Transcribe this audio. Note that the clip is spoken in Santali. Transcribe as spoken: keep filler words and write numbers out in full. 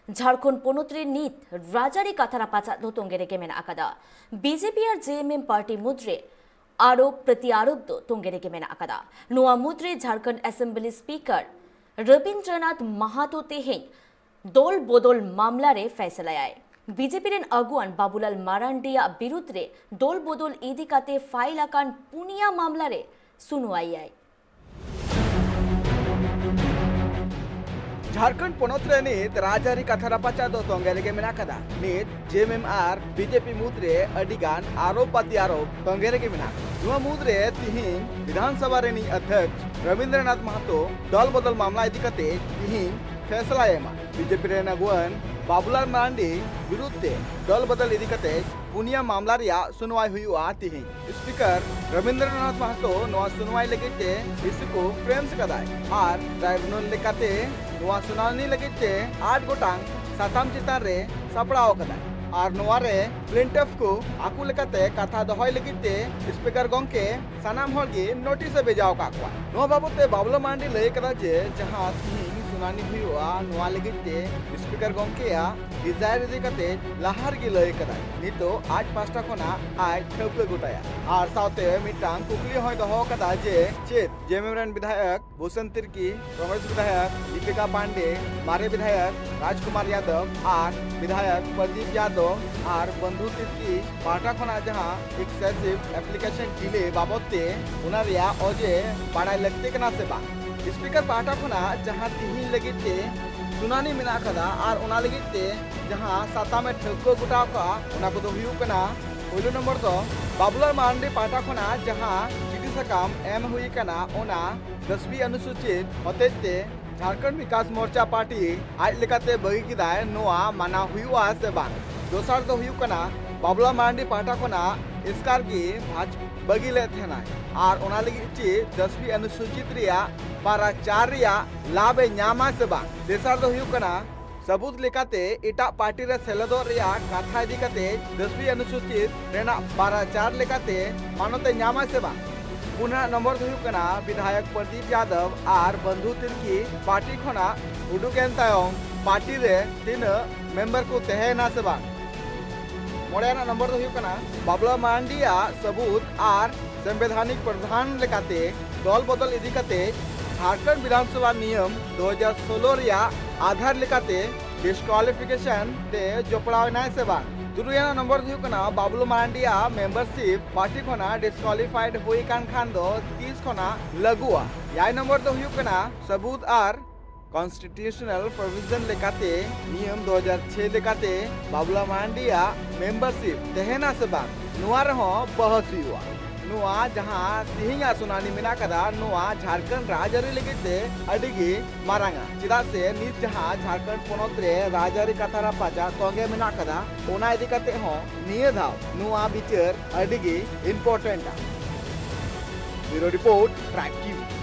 ᱡᱷᱟᱲᱠᱷᱚᱸᱰ ᱯᱚᱱᱚᱛ ᱨᱮ ᱱᱤᱛ ᱨᱟᱡᱽᱟᱹᱨᱤ ᱠᱟᱛᱷᱟ ᱨᱟᱯᱟᱪᱟᱜ ᱫᱚ ᱛᱚᱸᱜᱮ ᱨᱮᱜᱮ ᱢᱮᱱᱟᱜ ᱟᱠᱟᱫᱟ᱾ ᱵᱤᱡᱮᱯᱤ ᱟᱨ ᱡᱮᱮᱢᱮᱢ ᱯᱟᱨᱴᱤ ᱢᱩᱫᱽᱨᱮ ᱟᱨᱚᱵ ᱯᱨᱚᱛᱤᱟᱨᱚᱵ ᱫᱚ ᱛᱚᱸᱜᱮ ᱨᱮᱜᱮ ᱢᱮᱱᱟᱜ ᱟᱠᱟᱫᱟ᱾ ᱱᱚᱣᱟ ᱢᱩᱫᱽᱨᱮ ᱡᱷᱟᱲᱠᱷᱚᱸᱰ ᱮᱥᱮᱢᱵᱞᱤ ᱥᱯᱤᱠᱟᱨ ᱨᱚᱵᱤᱱᱫᱨᱚᱱᱟᱛᱷ ᱢᱟᱦᱟᱛᱳ ᱛᱮᱦᱮᱧ ᱫᱚᱞ ᱵᱚᱫᱚᱞ ᱢᱟᱢᱞᱟ ᱨᱮ ᱯᱷᱮᱥᱞᱟᱭᱟᱭ᱾ ᱵᱤᱡᱮᱯᱤ ᱨᱮᱱ ᱟᱹᱜᱩᱣᱟᱹᱱ ᱵᱟᱵᱩᱞᱟᱞ ᱢᱟᱨᱟᱱᱰᱤᱭᱟᱜ ᱵᱤᱨᱩᱫᱽ ᱨᱮ ᱫᱚᱞ ᱵᱚᱫᱚᱞ ᱤᱫᱤ ᱠᱟᱛᱮ ᱯᱷᱟᱭᱤᱞ ᱟᱠᱟᱱ ᱯᱩᱱᱭᱟ ᱢᱟᱢᱞᱟ ᱨᱮ ᱥᱩᱱᱩᱣᱟᱭᱟᱭ᱾ ᱡᱷᱟᱲᱠᱷᱚᱸᱰ ᱯᱚᱱᱚᱛ ᱨᱮ ᱱᱤᱛ ᱨᱟᱡᱽᱟᱹᱨᱤ ᱠᱟᱛᱷᱟ ᱨᱟᱯᱟᱪᱟᱜ ᱫᱚ ᱛᱚᱸᱜᱮ ᱨᱮᱜᱮ ᱢᱮᱱᱟᱜ ᱟᱠᱟᱫᱟ᱾ ᱱᱤᱛ ᱡᱮᱮᱢᱮᱢ ᱟᱨ ᱵᱤᱡᱮᱯᱤ ᱢᱩᱫᱽᱨᱮ ᱟᱹᱰᱤ ᱜᱟᱱ ᱟᱨᱚᱵ ᱯᱨᱚᱛᱤᱟᱨᱚᱵ ᱛᱚᱸᱜᱮ ᱨᱮᱜᱮ ᱢᱮᱱᱟᱜ ᱟᱠᱟᱫᱟ᱾ ᱱᱚᱣᱟ ᱢᱩᱫᱽᱨᱮ ᱛᱤᱦᱤᱧ ᱵᱤᱫᱷᱟᱱ ᱥᱚᱵᱷᱟ ᱨᱤᱱᱤᱡ ᱚᱫᱷᱭᱚᱠᱥ ᱨᱚᱵᱤᱱᱫᱨᱚᱱᱟᱛᱷ ᱢᱟᱦᱟᱛᱳ ᱫᱚᱞ ᱵᱚᱫᱚᱞ ᱢᱟᱢᱞᱟ ᱤᱫᱤ ᱠᱟᱛᱮ ᱛᱤᱦᱤᱧ ᱯᱷᱮᱥᱞᱟᱭ ᱮᱢᱟ᱾ ᱵᱤᱡᱮᱯᱤ ᱨᱮᱱ ᱟᱹᱜᱩᱣᱟᱹᱱ ᱵᱟᱵᱩᱞᱟᱞ ᱢᱟᱨᱟᱱᱰᱤ ᱵᱤᱨᱩᱫᱽ ᱛᱮ ᱫᱚᱞ ᱵᱚᱫᱚᱞ ᱤᱫᱤ ᱠᱟᱛᱮ ᱯᱩᱱᱭᱟ ᱢᱟᱢᱞᱟ ᱨᱮᱭᱟᱜ ᱥᱩᱱᱩᱣᱟᱭ ᱦᱩᱭᱩᱜᱼᱟ ᱛᱤᱦᱤᱧ᱾ ᱥᱯᱤᱠᱟᱨ ᱨᱚᱵᱤᱱᱫᱨᱚᱱᱟᱛᱷ ᱢᱟᱦᱟᱛᱳ ᱱᱚᱣᱟ ᱥᱩᱱᱩᱣᱟᱭ ᱞᱟᱹᱜᱤᱫ ᱛᱮ ᱤᱥᱩ ᱠᱚ ᱯᱷᱨᱮᱢᱥ ᱠᱟᱫᱟᱭ ᱟᱨ ᱴᱨᱟᱭᱵᱩᱱᱟᱞ ᱞᱮᱠᱟᱛᱮ ᱱᱚᱣᱟ ᱥᱩᱱᱟᱣᱱᱤ ᱞᱟᱹᱜᱤᱫ ᱛᱮ ᱟᱴ ᱜᱚᱴᱟᱝ ᱥᱟᱛᱟᱢ ᱪᱮᱛᱟᱱ ᱨᱮ ᱥᱟᱯᱲᱟᱣ ᱟᱠᱟᱫᱟᱭ ᱟᱨ ᱱᱚᱣᱟ ᱨᱮ ᱯᱞᱮᱱᱴᱤᱯᱷ ᱠᱚ ᱟᱠᱚ ᱞᱮᱠᱟᱛᱮ ᱠᱟᱛᱷᱟ ᱫᱚᱦᱚᱭ ᱞᱟᱹᱜᱤᱫ ᱛᱮ ᱥᱯᱤᱠᱟᱨ ᱜᱚᱢᱠᱮ ᱥᱟᱱᱟᱢ ᱦᱚᱲ ᱜᱮ ᱱᱳᱴᱤᱥ ᱮ ᱵᱷᱮᱡᱟ ᱟᱠᱟᱫ ᱠᱚᱣᱟ᱾ ᱱᱚᱣᱟ ᱵᱟᱵᱚᱛ ᱛᱮ ᱵᱟᱵᱞᱟ ᱢᱟᱨᱟᱱᱰᱤ ᱞᱟᱹᱭ ᱠᱟᱫᱟ ᱡᱮ ᱡᱟᱦᱟᱸ ᱛᱤᱦᱤᱧ ᱥᱩᱱᱟᱱᱤ ᱦᱩᱭᱩᱜᱼᱟ, ᱱᱚᱣᱟ ᱞᱟᱹᱜᱤᱫ ᱛᱮ ᱥᱯᱤᱠᱟᱨ ᱜᱚᱢᱠᱮᱭᱟᱜ ᱰᱤᱡᱟᱭᱟᱨ ᱤᱫᱤ ᱠᱟᱛᱮ ᱞᱟᱦᱟ ᱨᱮᱜᱮ ᱞᱟᱹᱭ ᱠᱟᱫᱟᱭ᱾ ᱱᱤᱛᱚᱜ ᱟᱡ ᱯᱟᱥᱴᱟ ᱠᱷᱚᱱᱟᱜ ᱟᱡ ᱴᱷᱟᱹᱣᱠᱟᱹ ᱜᱚᱴᱟᱭᱟ ᱟᱨ ᱥᱟᱶᱛᱮ ᱢᱤᱫᱴᱟᱝ ᱠᱩᱠᱞᱤ ᱦᱚᱸᱭ ᱫᱚᱦᱚ ᱠᱟᱫᱟ ᱡᱮ ᱪᱮᱫ ᱡᱮᱮᱢᱮᱢ ᱨᱮᱱ ᱵᱤᱫᱷᱟᱭᱚᱠ ᱵᱷᱩᱥᱚᱱ ᱛᱤᱨᱠᱤ, ᱠᱚᱝᱜᱨᱮᱥ ᱵᱤᱫᱷᱟᱭᱚᱠ ᱫᱤᱯᱤᱠᱟ ᱯᱟᱱᱰᱮ, ᱢᱟᱨᱮ ᱵᱤᱫᱷᱟᱭᱚᱠ ᱨᱟᱡᱽᱠᱩᱢᱟᱨ ᱭᱟᱫᱚᱵ ᱟᱨ ᱵᱤᱫᱷᱟᱭᱚᱠ ᱯᱨᱚᱫᱤᱯ ᱭᱟᱫᱚᱵ ᱟᱨ ᱵᱚᱱᱫᱷᱩ ᱛᱤᱨᱠᱤ ᱯᱟᱦᱴᱟ ᱠᱷᱚᱱᱟᱜ ᱡᱟᱦᱟᱸ ᱮᱠᱥᱮᱥᱤᱵᱷ ᱮᱯᱞᱤᱠᱮᱥᱚᱱ ᱰᱤᱞᱮ ᱵᱟᱵᱚᱛ ᱛᱮ ᱚᱱᱟ ᱨᱮᱭᱟᱜ ᱚᱡᱮ ᱵᱟᱲᱟᱭ ᱞᱟᱹᱠᱛᱤ ᱠᱟᱱᱟ ᱥᱮ ᱵᱟᱝ? ᱥᱯᱤᱠᱟᱨ ᱯᱟᱦᱴᱟ ᱠᱷᱚᱱᱟᱜ ᱡᱟᱦᱟᱸ ᱛᱤᱦᱤᱧ ᱞᱟᱹᱜᱤᱫ ᱛᱮ ᱥᱩᱱᱟᱱᱤ ᱢᱮᱱᱟᱜ ᱟᱠᱟᱫᱟ ᱟᱨ ᱚᱱᱟ ᱞᱟᱹᱜᱤᱫ ᱛᱮ ᱡᱟᱦᱟᱸ ᱥᱟᱛᱟᱢ ᱮ ᱴᱷᱟᱹᱣᱠᱟᱹ ᱜᱚᱴᱟ ᱟᱠᱟᱫᱼᱟ, ᱚᱱᱟ ᱠᱚᱫᱚ ᱦᱩᱭᱩᱜ ᱠᱟᱱᱟ, ᱯᱳᱭᱞᱳ ᱱᱚᱢᱵᱚᱨ ᱫᱚ ᱵᱟᱵᱩᱞᱟᱞ ᱢᱟᱨᱟᱱᱰᱤ ᱯᱟᱦᱴᱟ ᱠᱷᱚᱱᱟᱜ ᱡᱟᱦᱟᱸ ᱪᱤᱴᱷᱤ ᱥᱟᱠᱟᱢ ᱮᱢ ᱦᱩᱭ ᱟᱠᱟᱱᱟ, ᱚᱱᱟ ᱫᱚᱥ ᱵᱤ ᱚᱱᱩᱥᱩᱪᱤᱛ ᱦᱚᱛᱮᱡ ᱛᱮ ᱡᱷᱟᱲᱠᱷᱚᱸᱰ ᱵᱤᱠᱟᱥ ᱢᱳᱨᱪᱟ ᱯᱟᱨᱴᱤ ᱟᱡ ᱞᱮᱠᱟᱛᱮ ᱵᱟᱹᱜᱤ ᱠᱮᱫᱟᱭ, ᱱᱚᱣᱟ ᱢᱟᱱᱟᱣ ᱦᱩᱭᱩᱜᱼᱟ ᱥᱮ ᱵᱟᱝ? ᱫᱚᱥᱟᱨ ᱫᱚ ᱦᱩᱭᱩᱜ ᱠᱟᱱᱟ, ᱵᱟᱵᱩᱞᱟᱞ ᱢᱟᱨᱟᱱᱰᱤ ᱯᱟᱦᱴᱟ ᱠᱷᱚᱱᱟᱜ ᱮᱥᱠᱟᱨ ᱜᱮ ᱵᱷᱟᱡᱽ ᱵᱟᱹᱜᱤ ᱞᱮᱫ ᱛᱟᱦᱮᱱᱟᱭ ᱟᱨ ᱚᱱᱟ ᱞᱟᱹᱜᱤᱫ ᱪᱮᱫ ᱫᱚᱥ ᱵᱤ ᱚᱱᱩᱥᱩᱪᱤᱛ ᱨᱮᱭᱟᱜ ᱯᱟᱨᱟ ᱪᱟᱨ ᱨᱮᱭᱟᱜ ᱞᱟᱵᱷ ᱮ ᱧᱟᱢᱟ ᱥᱮ ᱵᱟᱝ? ᱛᱮᱥᱟᱨ ᱫᱚ ᱦᱩᱭᱩᱜ ᱠᱟᱱᱟ, ᱥᱟᱹᱵᱩᱛ ᱞᱮᱠᱟᱛᱮ ᱮᱴᱟᱜ ᱯᱟᱨᱴᱤ ᱨᱮ ᱥᱮᱞᱮᱫᱚᱜ ᱨᱮᱭᱟᱜ ᱠᱟᱛᱷᱟ ᱤᱫᱤ ᱠᱟᱛᱮ ᱫᱚᱥ ᱵᱤ ᱚᱱᱩᱥᱩᱪᱤᱛ ᱨᱮᱱᱟᱜ ᱯᱟᱨᱟ ᱪᱟᱨ ᱞᱮᱠᱟᱛᱮ ᱢᱟᱱᱚᱛ ᱮ ᱧᱟᱢᱟ ᱥᱮ ᱵᱟᱝ? ᱯᱩᱱᱟᱜ ᱱᱚᱢᱵᱚᱨ ᱫᱚ ᱦᱩᱭᱩᱜ ᱠᱟᱱᱟ, ᱵᱤᱫᱷᱟᱭᱚᱠ ᱯᱨᱚᱫᱤᱯ ᱭᱟᱫᱚᱵ ᱟᱨ ᱵᱚᱱᱫᱷᱩ ᱛᱤᱨᱠᱤ ᱯᱟᱨᱴᱤ ᱠᱷᱚᱱᱟᱜ ᱩᱰᱩᱠ ᱮᱱ ᱛᱟᱭᱚᱢ ᱯᱟᱨᱴᱤ ᱨᱮ ᱛᱤᱱᱟᱹᱜ ᱢᱮᱢᱵᱟᱨ ᱠᱚ ᱛᱟᱦᱮᱸᱭᱮᱱᱟ ᱥᱮ ᱵᱟᱝ? ᱢᱚᱬᱮ ᱟᱱᱟᱜ ᱱᱚᱢᱵᱚᱨ ᱫᱚ ᱦᱩᱭᱩᱜ ᱠᱟᱱᱟ ᱵᱟᱵᱞᱟ ᱢᱟᱨᱟᱱᱰᱤᱭᱟᱜ ᱥᱟᱹᱵᱩᱛ ᱟᱨ ᱥᱟᱝᱵᱤᱫᱷᱟᱱᱤᱠ ᱯᱨᱚᱫᱷᱟᱱ ᱞᱮᱠᱟᱛᱮ ᱫᱚᱞ ᱵᱚᱫᱚᱞ ᱤᱫᱤ ᱠᱟᱛᱮ ᱡᱷᱟᱲᱠᱷᱚᱸᱰ ᱵᱤᱫᱷᱟᱱ ᱥᱚᱵᱷᱟ ᱱᱤᱭᱚᱢ ᱫᱩ ᱦᱟᱡᱟᱨ ᱥᱳᱞᱳ ᱨᱮᱭᱟᱜ ᱟᱫᱷᱟᱨ ᱞᱮᱠᱟᱛᱮ ᱰᱤᱥᱠᱣᱟᱞᱤᱯᱷᱤᱠᱮᱥᱚᱱ ᱨᱮ ᱡᱚᱯᱲᱟᱣ ᱮᱱᱟᱭ ᱥᱮ ᱵᱟᱝ? ᱛᱩᱨᱩᱭ ᱟᱱᱟᱜ ᱱᱚᱢᱵᱚᱨ ᱫᱚ ᱦᱩᱭᱩᱜ ᱠᱟᱱᱟ ᱵᱟᱵᱞᱩ ᱢᱟᱨᱟᱱᱰᱤᱭᱟᱜ ᱢᱮᱢᱵᱟᱨᱥᱤᱯ ᱯᱟᱨᱴᱤ ᱠᱷᱚᱱᱟᱜ ᱰᱤᱥᱠᱣᱟᱞᱤᱯᱷᱟᱭᱰ ᱦᱩᱭ ᱠᱟᱱ ᱠᱷᱟᱱ ᱫᱚ ᱛᱤᱥ ᱠᱷᱚᱱᱟᱜ ᱞᱟᱹᱜᱩᱜᱼᱟ? ᱮᱭᱟᱭ ᱱᱚᱢᱵᱚᱨ ᱫᱚ ᱦᱩᱭᱩᱜ ᱠᱟᱱᱟ ᱥᱟᱹᱵᱩᱛ ᱟᱨ ᱠᱚᱱᱥᱴᱤᱴᱤᱭᱩᱥᱚᱱᱟᱞ ᱯᱨᱚᱵᱷᱤᱡᱚᱱ ᱞᱮᱠᱟᱛᱮ ᱱᱤᱭᱚᱢ ᱫᱩ ᱦᱟᱡᱟᱨ ᱪᱷᱚᱭ ᱞᱮᱠᱟᱛᱮ ᱵᱟᱵᱞᱟ ᱢᱟᱨᱟᱱᱰᱤᱭᱟᱜ ᱢᱮᱢᱵᱟᱨᱥᱤᱯ ᱛᱟᱦᱮᱱᱟ ᱥᱮ ᱵᱟᱝ, ᱱᱚᱣᱟ ᱨᱮᱦᱚᱸ ᱵᱟᱦᱚᱥ ᱦᱩᱭᱩᱜᱼᱟ᱾ ᱱᱚᱣᱟ ᱡᱟᱦᱟᱸ ᱛᱤᱦᱤᱧᱟᱜ ᱥᱩᱱᱟᱱᱤ ᱢᱮᱱᱟᱜ ᱠᱟᱫᱟ, ᱱᱚᱣᱟ ᱡᱷᱟᱲᱠᱷᱚᱸᱰ ᱨᱟᱡᱽᱟᱹᱨᱤ ᱞᱟᱹᱜᱤᱫ ᱛᱮ ᱟᱹᱰᱤ ᱜᱮ ᱢᱟᱨᱟᱝᱟ, ᱪᱮᱫᱟᱜ ᱥᱮ ᱱᱤᱛ ᱡᱟᱦᱟᱸ ᱡᱷᱟᱲᱠᱷᱚᱸᱰ ᱯᱚᱱᱚᱛ ᱨᱮ ᱨᱟᱡᱽᱟᱹᱨᱤ ᱠᱟᱛᱷᱟ ᱨᱟᱯᱟᱪᱟᱜ ᱛᱚᱸᱜᱮ ᱢᱮᱱᱟᱜ ᱠᱟᱫᱟ, ᱚᱱᱟ ᱤᱫᱤ ᱠᱟᱛᱮ ᱦᱚᱸ ᱱᱤᱭᱟᱹ ᱫᱷᱟᱣ ᱱᱚᱣᱟ ᱵᱤᱪᱟᱹᱨ ᱟᱹᱰᱤ ᱜᱮ ᱤᱢᱯᱚᱨᱴᱮᱱᱴᱟ᱾ ᱵᱤᱭᱩᱨᱳ ᱨᱤᱯᱳᱨᱴ, ᱴᱨᱟᱭᱤᱵᱽ ᱴᱤᱵᱷᱤ᱾